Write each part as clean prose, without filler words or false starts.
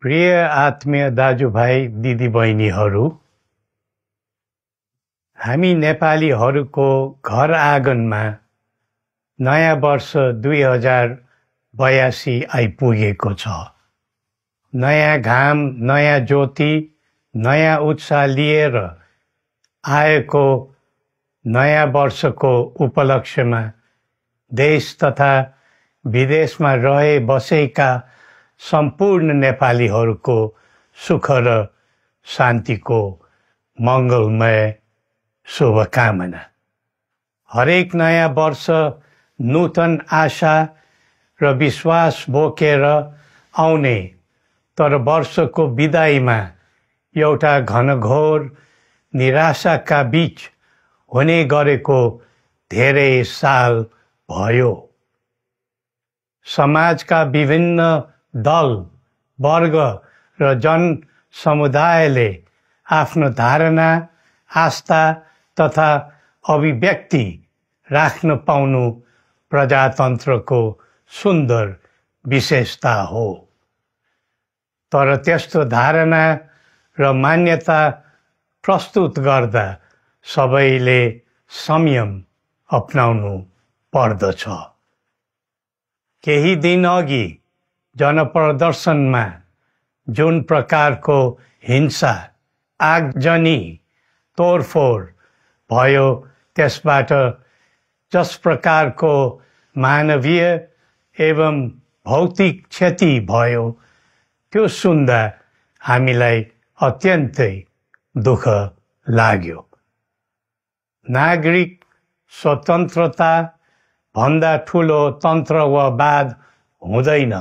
प्रिय आत्मीय दाजुभाइ दिदीबहिनीहरू, हामी नेपालीहरूको घर आँगनमा नयाँ वर्ष 2082 आइपुगेको छ। नयाँ घाम, नयाँ ज्योति, नयाँ उत्साह लिएर आएको नयाँ वर्षको उपलक्ष्यमा देश तथा विदेशमा रहे बसेका सम्पूर्ण नेपालीहरूको सुख र शान्तिको मङ्गलमय शुभकामना। हरेक नयाँ वर्ष नूतन आशा र विश्वास बोकेर आउने, तर वर्षको बिदाईमा एउटा घनघोर निराशाका बीच हुने गरेको धेरै साल भयो। समाजका विभिन्न दल, वर्ग र जन समुदायले आफ्नो धारणा, आस्था तथा अभिव्यक्ति राख्न पाउनु प्रजातन्त्रको सुन्दर विशेषता हो। तर त्यस्तो धारणा र मान्यता प्रस्तुत गर्दा सबैले संयम अपनाउनु पर्दछ। केही दिन अघि जनप्रदर्शनमा जुन प्रकारको हिंसा, आगजनी, तोडफोड भयो, त्यसबाट जस प्रकारको मानवीय एवं भौतिक क्षति भयो, त्यो सुन्दा हामीलाई अत्यन्तै दुःख लाग्यो। नागरिक स्वतन्त्रता भन्दा ठुलो तन्त्रवाद हुँदैन।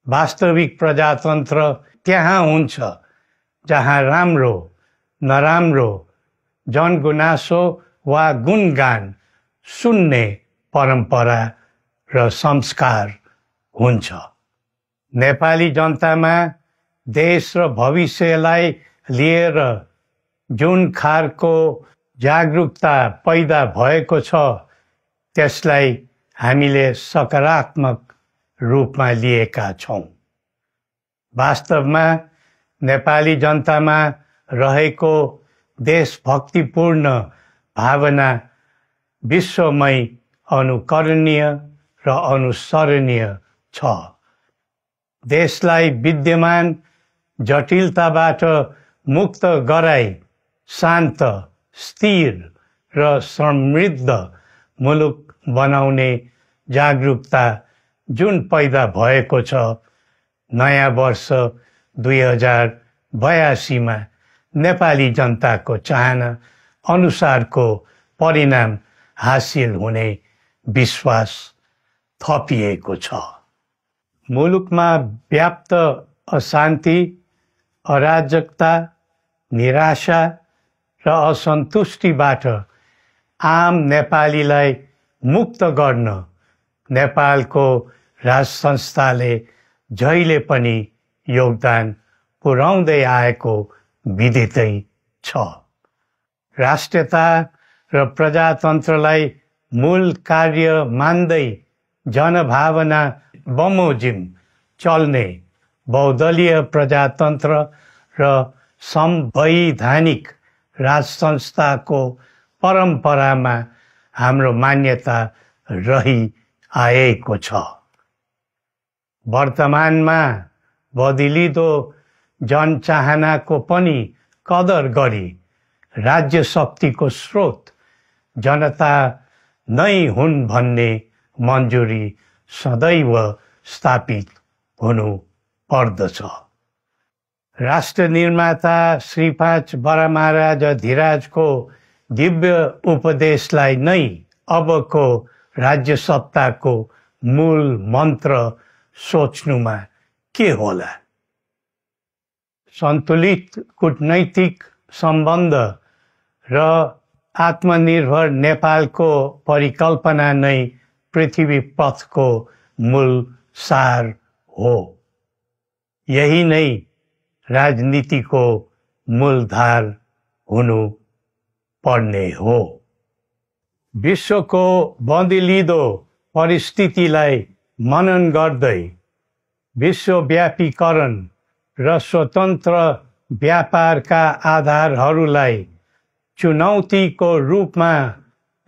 वास्तविक प्रजातन्त्र त्यहाँ हुन्छ जहाँ राम्रो, नराम्रो, जनगुनासो वा गुणगान सुन्ने परम्परा र संस्कार हुन्छ। नेपाली जनतामा देश र भविष्यलाई लिएर जुन खालको जागरुकता पैदा भएको छ, त्यसलाई हामीले सकारात्मक रूपमा लिएका छौँ। वास्तवमा नेपाली जनतामा रहेको देशभक्तिपूर्ण भावना विश्वमै अनुकरणीय र अनुसरणीय छ। देशलाई विद्यमान जटिलताबाट मुक्त गराई शान्त, स्थिर र समृद्ध मुलुक बनाउने जागरुकता जुन पैदा भएको छ, नयाँ वर्ष 2082 मा नेपाली जनताको चाहना अनुसारको परिणाम हासिल हुने विश्वास थपिएको छ। मुलुकमा व्याप्त अशान्ति, अराजकता, निराशा र असन्तुष्टिबाट आम नेपालीलाई मुक्त गर्न नेपालको राज संस्थाले जहिले पनि योगदान पुर्याउँदै आएको विदितै छ। राष्ट्रियता र प्रजातन्त्रलाई मूल कार्य मान्दै जनभावना बमोजिम चल्ने बहुदलीय प्रजातन्त्र र संवैधानिक राज संस्थाको परम्परामा हाम्रो मान्यता रही आएको छ। वर्तमानमा बदलिँदो जनचाहनाको पनि कदर गरी राज्य शक्तिको स्रोत जनता नै हुन् भन्ने मन्जुरी सदैव स्थापित हुनु पर्दछ। राष्ट्र निर्माता श्री 5 बरामहाराज धीराजको दिव्य उपदेशलाई नै अबको राज्य सत्ताको मूल मन्त्र सोच्नुमा के होला? सन्तुलित कूटनैतिक सम्बन्ध र आत्मनिर्भर नेपालको परिकल्पना नै पृथ्वी पथको मूल सार हो। यही नै राजनीतिको मूलधार हुनु पर्ने हो। विश्वको बदलिँदो परिस्थितिलाई मनन गर्दै विश्वव्यापीकरण र स्वतन्त्र व्यापारका आधारहरूलाई चुनौतीको रूपमा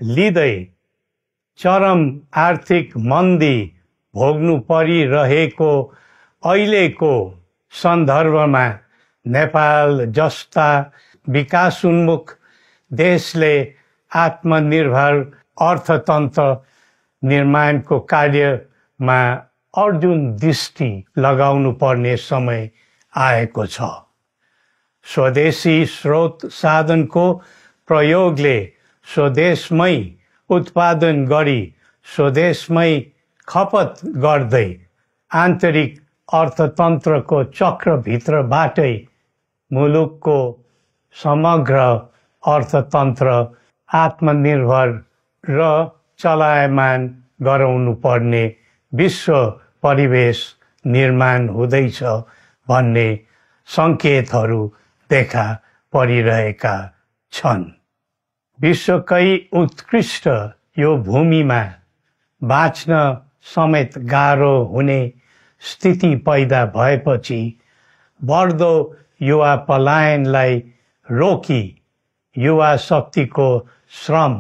लिँदै चरम आर्थिक मन्दी भोग्नु परिरहेको अहिलेको सन्दर्भमा नेपाल जस्ता विकासोन्मुख देशले आत्मनिर्भर अर्थतन्त्र निर्माणको कार्यमा अर्जुन दृष्टि लगाउनु पर्ने समय आएको छ। स्वदेशी स्रोत साधनको प्रयोगले स्वदेशमै उत्पादन गरी स्वदेशमै खपत गर्दै आन्तरिक अर्थतन्त्रको चक्रभित्रबाटै मुलुकको समग्र अर्थतन्त्र आत्मनिर्भर र चलायमान गराउनु पर्ने विश्व परिवेश निर्माण हुँदैछ भन्ने सङ्केतहरू देखा परिरहेका छन्। विश्वकै उत्कृष्ट यो भूमिमा बाँच्न समेत गाह्रो हुने स्थिति पैदा भएपछि बढ्दो युवा पलायनलाई रोकी युवा शक्तिको श्रम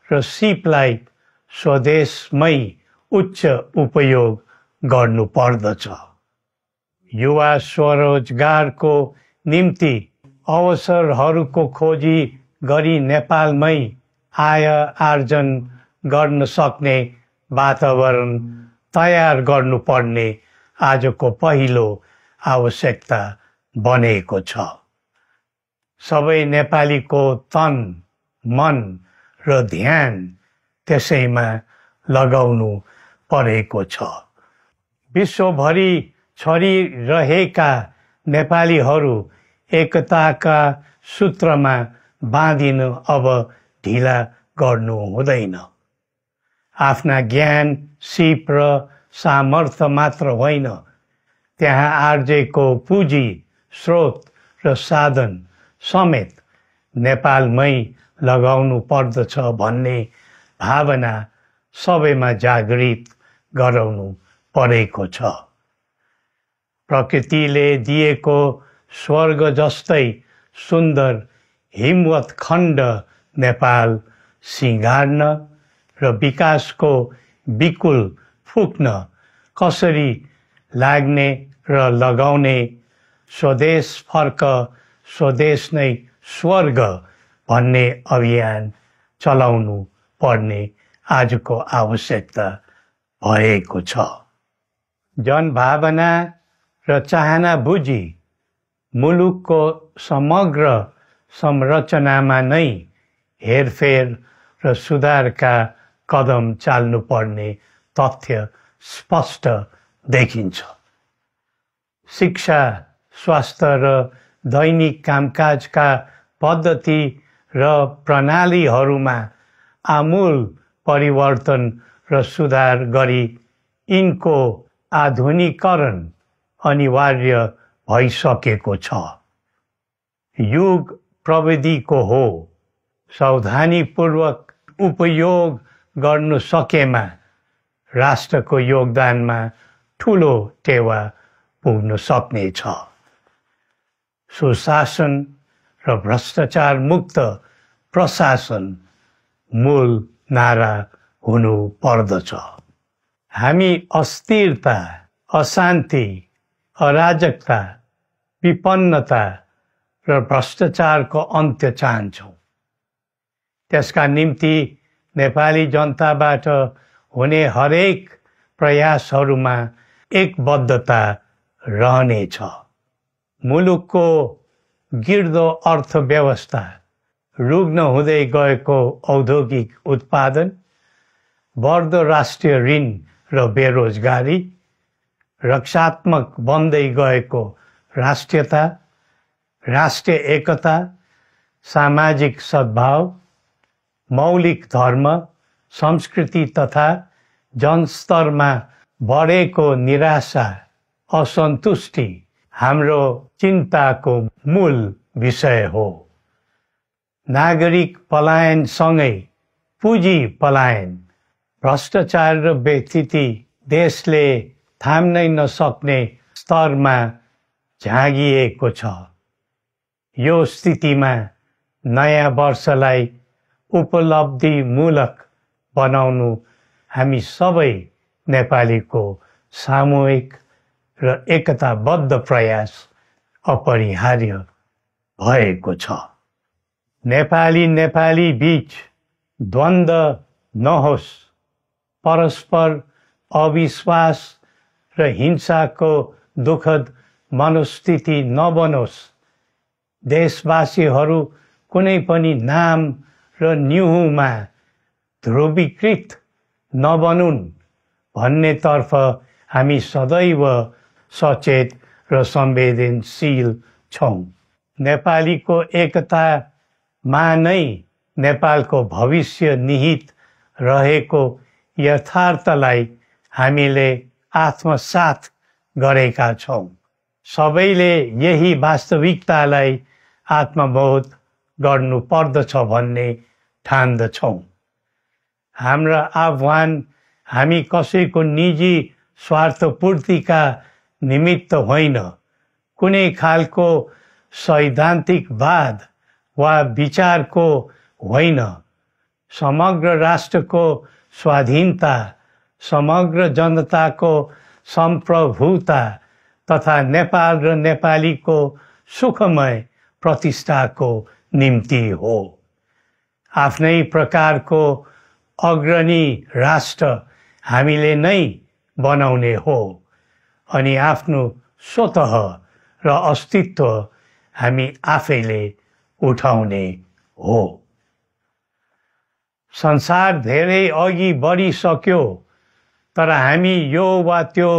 र सिपलाई स्वदेशमै उच्च उपयोग गर्नु पर्दछ। युवा स्वरोजगारको निम्ति अवसरहरूको खोजी गरी नेपालमै आय आर्जन गर्न सक्ने वातावरण तयार गर्नुपर्ने आजको पहिलो आवश्यकता बनेको छ। सबै नेपालीको तन, मन र ध्यान त्यसैमा लगाउनु परेको छ। विश्वभरि छरिरहेका नेपालीहरू एकताका सूत्रमा बाँधिन अब ढिला गर्नु हुँदैन। आफ्ना ज्ञान, सिप र सामर्थ्य मात्र होइन, त्यहाँ आर्जेको पुँजी, स्रोत र साधन समेत नेपालमै लगाउनु पर्दछ भन्ने भावना सबैमा जागृत गराउनु परेको छ। प्रकृतिले दिएको स्वर्ग जस्तै सुन्दर हिमवत् खण्ड नेपाल सिँगार्न र विकासको विपुल फुक्न कसरी लाग्ने र लगाउने स्वदेश फर्क स्वदेश नै स्वर्ग भन्ने अभियान चलाउनु पर्ने आजको आवश्यकता भएको छ। जनभावना र चाहना बुझी मुलुकको समग्र संरचनामा नै हेरफेर र सुधारका कदम चाल्नुपर्ने तथ्य स्पष्ट देखिन्छ। शिक्षा, स्वास्थ्य र दैनिक कामकाजका पद्धति र प्रणालीहरूमा आमूल परिवर्तन र सुधार गरी यिनको आधुनिकीकरण अनिवार्य भइसकेको छ। युग प्रविधिको हो, सावधानीपूर्वक उपयोग गर्नु सकेमा राष्ट्रको योगदानमा ठुलो टेवा पुग्न सक्नेछ। सुशासन र भ्रष्टाचार मुक्त प्रशासन मूल नारा हुनु पर्दछ। हामी अस्थिरता, अशान्ति, अराजकता, विपन्नता र भ्रष्टाचारको अन्त्य चाहन्छौँ। त्यसका निम्ति नेपाली जनताबाट हुने हरेक प्रयासहरूमा एकबद्धता रहनेछ। मुलुकको गिर्दो अर्थव्यवस्था, रुग्न हुँदै गएको औद्योगिक उत्पादन, बढ्दो राष्ट्रिय ऋण र बेरोजगारी, रक्षात्मक बन्दै गएको राष्ट्रियता, राष्ट्रिय एकता, सामाजिक सद्भाव, मौलिक धर्म, संस्कृति तथा जनस्तरमा बढेको निराशा, असन्तुष्टि हाम्रो चिन्ताको मूल विषय हो। नागरिक पलायनसँगै पुँजी पलायन, भ्रष्टाचार र व्यथिति देशले थाम्नै नसक्ने स्तरमा झाँगिएको छ। यो स्थितिमा नयाँ वर्षलाई उपलब्धिमूलक बनाउनु हामी सबै नेपालीको सामूहिक र एकताबद्ध प्रयास अपरिहार्य भएको छ। नेपाली बीच द्वन्द्व नहोस्, परस्पर अविश्वास र हिंसाको दुःखद मनोस्थिति नबनोस्, देशवासीहरू कुनै पनि नाम र न्युहुमा ध्रुवीकृत नबनुन् भन्नेतर्फ हामी सदैव सचेत र संवेदनशील छौँ। नेपालीको एकतामा नै नेपालको भविष्य निहित रहेको यथार्थलाई हामीले आत्मसात गरेका छौँ। सबैले यही वास्तविकतालाई आत्मबोध गर्नुपर्दछ भन्ने ठान्दछौँ। हाम्रा आह्वान हामी कसैको निजी स्वार्थपूर्तिका निमित्त होइन, कुनै खालको सैद्धान्तिकवाद वा विचारको होइन, समग्र राष्ट्रको स्वाधीनता, समग्र जनताको सम्प्रभुता तथा नेपाल र नेपालीको सुखमय प्रतिष्ठाको निम्ति हो। आफ्नै प्रकारको अग्रणी राष्ट्र हामीले नै बनाउने हो अनि आफ्नो स्वतः र अस्तित्व हामी आफैले उठाउने हो। संसार धेरै अघि बढिसक्यो, तर हामी यो वा त्यो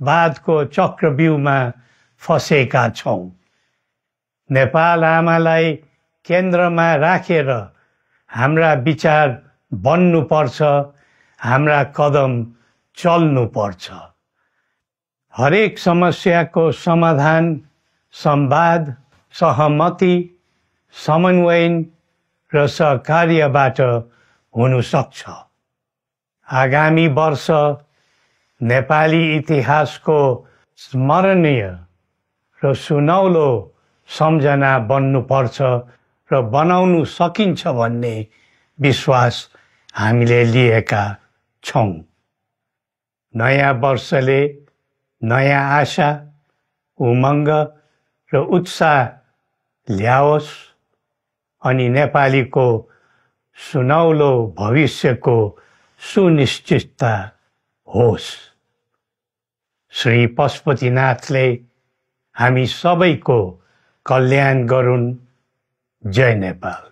वादको चक्रव्यूहमा फँसेका छौँ। नेपाल आमालाई केन्द्रमा राखेर हाम्रा विचार बन्नुपर्छ, हाम्रा कदम चल्नुपर्छ। हरेक समस्याको समाधान संवाद, सहमति, समन्वयन र सहकार्यबाट हुन सक्छ। आगामी वर्ष नेपाली इतिहासको स्मरणीय र सुनौलो सम्झना बन्नुपर्छ र बनाउनु सकिन्छ भन्ने विश्वास हामीले लिएका छौँ। नयाँ वर्षले नयाँ आशा, उमङ्ग र उत्साह ल्याओस् अनि नेपालीको सुनौलो भविष्यको सुनिश्चितता होस्। श्री पशुपतिनाथले हामी सबैको कल्याण गरून्। जय नेपाल।